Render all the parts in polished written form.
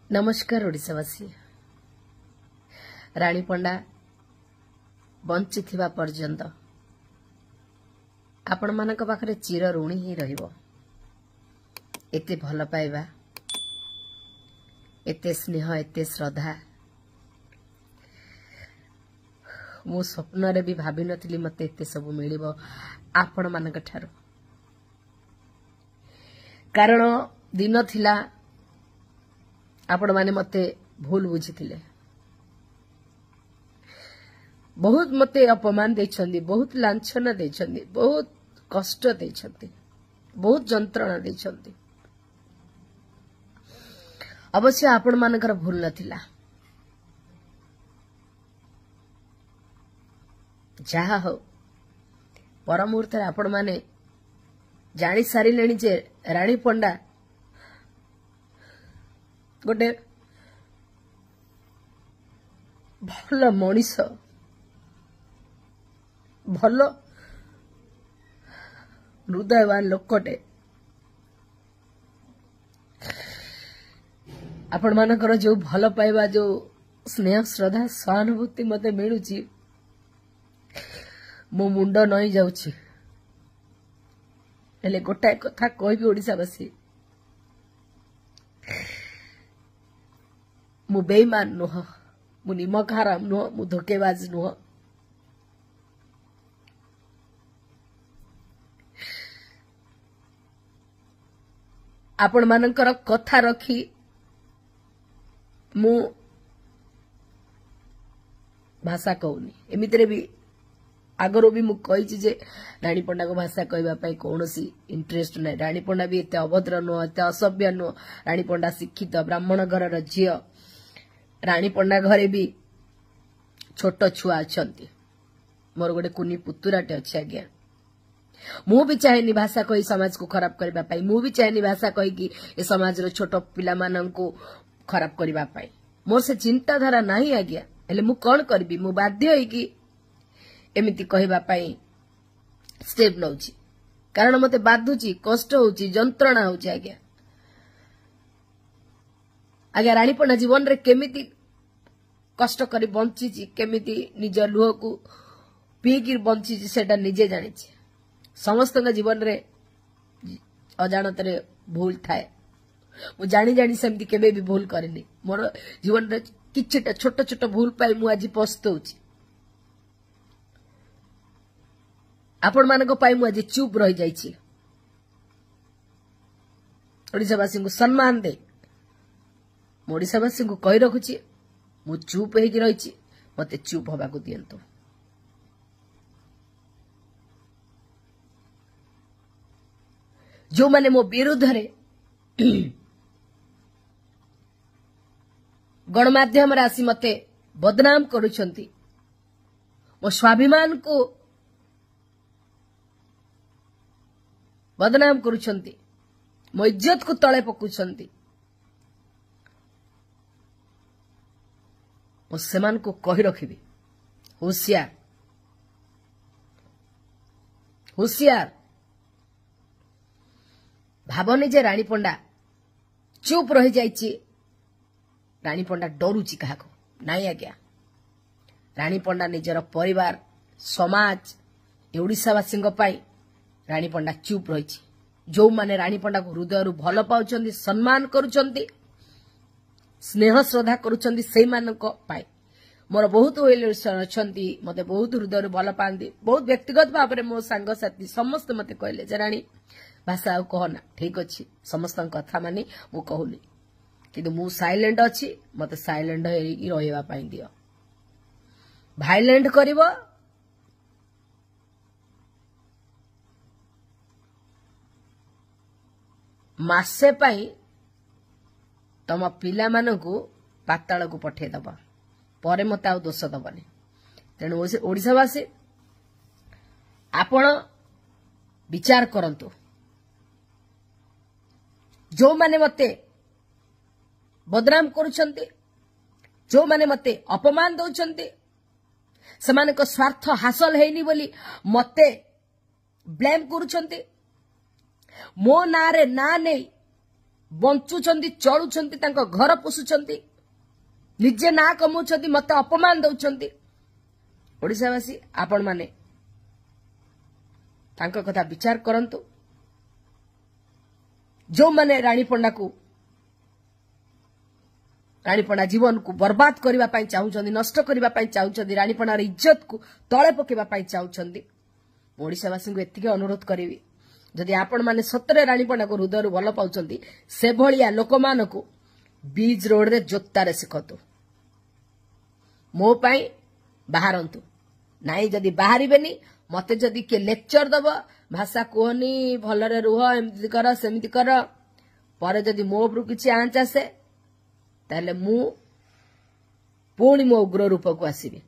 ନମସ୍କାର ଓଡ଼ିଶାବାସୀ। ରାଣୀ ପଣ୍ଡା ବଞ୍ଚିଥିବା ପର୍ଯ୍ୟନ୍ତ ଆପଣମାନଙ୍କ ପାଖରେ ଚିର ଋଣୀ ହିଁ ରହିବ। ଏତେ ଭଲ ପାଇବା, ଏତେ ସ୍ନେହ, ଏତେ ଶ୍ରଦ୍ଧା ମୁଁ ସ୍ୱପ୍ନରେ ବି ଭାବିନଥିଲି ମୋତେ ଏତେ ସବୁ ମିଳିବ ଆପଣମାନଙ୍କ ଠାରୁ। କାରଣ ଦିନ ଥିଲା ଆପଣମାନେ ମୋତେ ଭୁଲ ବୁଝିଥିଲେ, ବହୁତ ମୋତେ ଅପମାନ ଦେଇଛନ୍ତି, ବହୁତ ଲାଞ୍ଛନା ଦେଇଛନ୍ତି, ବହୁତ କଷ୍ଟ ଦେଇଛନ୍ତି, ବହୁତ ଯନ୍ତ୍ରଣା ଦେଇଛନ୍ତି। ଅବଶ୍ୟ ଆପଣମାନଙ୍କର ଭୁଲ ନଥିଲା। ଯାହା ହଉ, ପର ମୁହୂର୍ତ୍ତରେ ଆପଣମାନେ ଜାଣି ସାରିଲେଣି ଯେ ରାଣୀ ପଣ୍ଡା ଗୋଟେ ଭଲ ମଣିଷ, ଭଲ ହୃଦୟବାନ ଲୋକଟେ। ଆପଣମାନଙ୍କର ଯୋଉ ଭଲ ପାଇବା, ଯୋଉ ସ୍ନେହ, ଶ୍ରଦ୍ଧା, ସହାନୁଭୂତି ମତେ ମିଳୁଛି, ମୋ ମୁଣ୍ଡ ନଇଁ ଯାଉଛି। ହେଲେ ଗୋଟାଏ କଥା କହିବି ଓଡ଼ିଶାବାସୀ, ମୁଁ ବେଇମାନ ନୁହଁ, ମୁଁ ନିମକ ହାରାମ ନୁହଁ, ମୁଁ ଧୋକେବାଜ ନୁହଁ। ଆପଣମାନଙ୍କର କଥା ରଖି ମୁଁ ଭାଷା କହୁନି। ଏମିତିରେ ବି ଆଗରୁ ବି ମୁଁ କହିଛି ଯେ ରାଣୀ ପଣ୍ଡାକୁ ଭାଷା କହିବା ପାଇଁ କୌଣସି ଇଣ୍ଟରେଷ୍ଟ ନାହିଁ। ରାଣୀ ପଣ୍ଡା ବି ଏତେ ଅଭଦ୍ର ନୁହଁ, ଏତେ ଅସଭ୍ୟ ନୁହଁ। ରାଣୀ ପଣ୍ଡା ଶିକ୍ଷିତ ବ୍ରାହ୍ମଣ ଘରର ଝିଅ। ରାଣୀ ପଣ୍ଡା ଘରେ ବି ଛୋଟ ଛୁଆ ଅଛନ୍ତି। ମୋର ଗୋଟେ କୁନି ପୁତୁରାଟେ ଅଛି ଆଜ୍ଞା। ମୁଁ ବି ଚାହେଁନି ଭାଷା କହି ସମାଜକୁ ଖରାପ କରିବା ପାଇଁ। ମୁଁ ବି ଚାହେଁନି ଭାଷା କହିକି ଏ ସମାଜର ଛୋଟ ପିଲାମାନଙ୍କୁ ଖରାପ କରିବା ପାଇଁ। ମୋର ସେ ଚିନ୍ତାଧାରା ନାହିଁ ଆଜ୍ଞା। ହେଲେ ମୁଁ କଣ କରିବି? ମୁଁ ବାଧ୍ୟ ହେଇକି ଏମିତି କହିବା ପାଇଁ ଷ୍ଟେପ ନଉଛି, କାରଣ ମତେ ବାଧୁଛି, କଷ୍ଟ ହଉଛି, ଯନ୍ତ୍ରଣା ହଉଛି ଆଜ୍ଞା। ଆଜ୍ଞା, ରାଣୀ ପଣ୍ଡା ଜୀବନରେ କେମିତି କଷ୍ଟ କରି ବଞ୍ଚିଛି, କେମିତି ନିଜ ଲୁହକୁ ପିଇକି ବଞ୍ଚିଛି, ସେଟା ନିଜେ ଜାଣିଛି। ସମସ୍ତଙ୍କ ଜୀବନରେ ଅଜାଣତରେ ଭୁଲ ଥାଏ। ମୁଁ ଜାଣି ଜାଣି ସେମିତି କେବେ ବି ଭୁଲ କରିନି। ମୋର ଜୀବନରେ କିଛିଟା ଛୋଟ ଛୋଟ ଭୁଲ ପାଇଁ ମୁଁ ଆଜି ପସ୍ତଉଛି। ଆପଣମାନଙ୍କ ପାଇଁ ମୁଁ ଆଜି ଚୁପ୍ ରହିଯାଇଛି। ଓଡ଼ିଶାବାସୀଙ୍କୁ ସମ୍ମାନ ଦେଇ ମୁଁ ଓଡ଼ିଶାବାସୀଙ୍କୁ କହି ରଖୁଛି, ମୁଁ ଚୁପ୍ ହେଇକି ରହିଛି, ମତେ ଚୁପ୍ ହବାକୁ ଦିଅନ୍ତୁ। ଯେଉଁମାନେ ମୋ ବିରୁଦ୍ଧରେ ଗଣମାଧ୍ୟମରେ ଆସି ମତେ ବଦନାମ କରୁଛନ୍ତି, ମୋ ସ୍ୱାଭିମାନକୁ ବଦନାମ କରୁଛନ୍ତି, ମୋ ଇଜ୍ଜତକୁ ତଳେ ପକାଉଛନ୍ତି, ମୁଁ ସେମାନଙ୍କୁ କହି ରଖିବି, ହୁସିଆର, ହୁସିଆର। ଭାବନି ଯେ ରାଣୀ ପଣ୍ଡା ଚୁପ୍ ରହିଯାଇଛି, ରାଣୀ ପଣ୍ଡା ଡରୁଛି କାହାକୁ। ନାଇଁ ଆଜ୍ଞା, ରାଣୀ ପଣ୍ଡା ନିଜର ପରିବାର, ସମାଜ, ଏ ଓଡ଼ିଶାବାସୀଙ୍କ ପାଇଁ ରାଣୀ ପଣ୍ଡା ଚୁପ୍ ରହିଛି। ଯେଉଁମାନେ ରାଣୀ ପଣ୍ଡାକୁ ହୃଦୟରୁ ଭଲ ପାଉଛନ୍ତି, ସମ୍ମାନ କରୁଛନ୍ତି, ସ୍ନେହ ଶ୍ରଦ୍ଧା କରୁଛନ୍ତି, ସେଇମାନଙ୍କ ପାଇଁ। ମୋର ବହୁତ ୱେଲ୍ ଅଛନ୍ତି, ମତେ ବହୁତ ହୃଦୟରୁ ଭଲ ପାଆନ୍ତି, ବହୁତ ବ୍ୟକ୍ତିଗତ ଭାବରେ ମୋ ସାଙ୍ଗସାଥି ସମସ୍ତେ ମତେ କହିଲେ ଯେ ରାଣୀ ଭାଷା ଆଉ କହନା। ଠିକ ଅଛି, ସମସ୍ତଙ୍କ କଥା ମାନି ମୁଁ କହୁନି, କିନ୍ତୁ ମୁଁ ସାଇଲେଣ୍ଟ ଅଛି, ମତେ ସାଇଲେଣ୍ଟ ହେଇକି ରହିବା ପାଇଁ ଦିଅ। ଭାଇଲେଣ୍ଟ କରିବ, ମାସେ ପାଇଁ ତମ ପିଲାମାନଙ୍କୁ ପାତାଳକୁ ପଠେଇଦବ, ପରେ ମତେ ଆଉ ଦୋଷ ଦବନି। ତେଣୁ ଓଡ଼ିଶାବାସୀ ଆପଣ ବିଚାର କରନ୍ତୁ। ଯେଉଁମାନେ ମତେ ବଦନାମ କରୁଛନ୍ତି, ଯେଉଁମାନେ ମତେ ଅପମାନ ଦଉଛନ୍ତି, ସେମାନଙ୍କ ସ୍ୱାର୍ଥ ହାସଲ ହେଇନି ବୋଲି ମତେ ବ୍ଲେମ୍ କରୁଛନ୍ତି, ମୋ ନାଁରେ ନାଁ ନେଇ ବଞ୍ଚୁଛନ୍ତି, ଚଳୁଛନ୍ତି, ତାଙ୍କ ଘର ପୋଷୁଛନ୍ତି, ନିଜେ ନାଁ କମାଉଛନ୍ତି, ମତେ ଅପମାନ ଦଉଛନ୍ତି। ଓଡ଼ିଶାବାସୀ, ଆପଣମାନେ ତାଙ୍କ କଥା ବିଚାର କରନ୍ତୁ। ଯେଉଁମାନେ ରାଣୀ ପଣ୍ଡାକୁ, ରାଣୀ ପଣ୍ଡା ଜୀବନକୁ ବର୍ବାଦ କରିବା ପାଇଁ ଚାହୁଁଛନ୍ତି, ନଷ୍ଟ କରିବା ପାଇଁ ଚାହୁଁଛନ୍ତି, ରାଣୀ ପଣ୍ଡାର ଇଜ୍ଜତକୁ ତଳେ ପକାଇବା ପାଇଁ ଚାହୁଁଛନ୍ତି, ମୁଁ ଓଡ଼ିଶାବାସୀଙ୍କୁ ଏତିକି ଅନୁରୋଧ କରିବି, ଯଦି ଆପଣମାନେ ସତରେ ରାଣୀ ପଣ୍ଡାକୁ ହୃଦୟରୁ ଭଲ ପାଉଛନ୍ତି, ସେଭଳିଆ ଲୋକମାନଙ୍କୁ ବିଚ୍ ରୋଡରେ ଜୋତାରେ ଶିଖନ୍ତୁ। ମୋ ପାଇଁ ବାହାରନ୍ତୁ ନାଇଁ। ଯଦି ବାହାରିବେନି, ମତେ ଯଦି କିଏ ଲେକ୍ଚର ଦବ, ଭାଷା କୁହନି, ଭଲରେ ରୁହ, ଏମିତି କର, ସେମିତି କର, ପରେ ଯଦି ମୋ ଉପରୁ କିଛି ଆଞ୍ଚ ଆସେ, ତାହେଲେ ମୁଁ ପୁଣି ମୋ ଉଗ୍ର ରୂପକୁ ଆସିବି।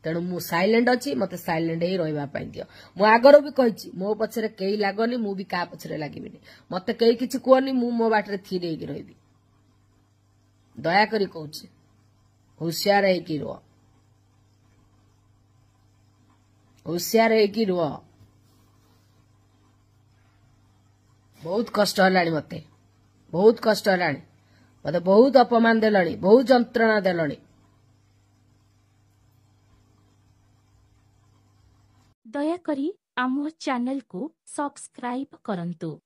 ତେଣୁ ମୁଁ ସାଇଲେଣ୍ଟ ଅଛି, ମତେ ସାଇଲେଣ୍ଟ ହେଇ ରହିବା ପାଇଁ ଦିଅ। ମୁଁ ଆଗରୁ ବି କହିଛି, ମୋ ପଛରେ କେହି ଲାଗନି, ମୁଁ ବି କାହା ପଛରେ ଲାଗିବିନି। ମତେ କେହି କିଛି କୁହନି, ମୁଁ ମୋ ବାଟରେ ଥିର ହେଇକି ରହିବି। ଦୟାକରି କହୁଛି, ହୁସିଆର ହେଇକି ରୁହ, ହୁସିଆର ହେଇକି ରୁହ। ବହୁତ କଷ୍ଟ ହେଲାଣି ମତେ, ବହୁତ କଷ୍ଟ ହେଲାଣି ମତେ, ବହୁତ ଅପମାନ ଦେଲଣି, ବହୁତ ଯନ୍ତ୍ରଣା ଦେଲଣି। ଦୟାକରି ଆମ ଚ୍ୟାନେଲକୁ ସବସ୍କ୍ରାଇବ କରନ୍ତୁ।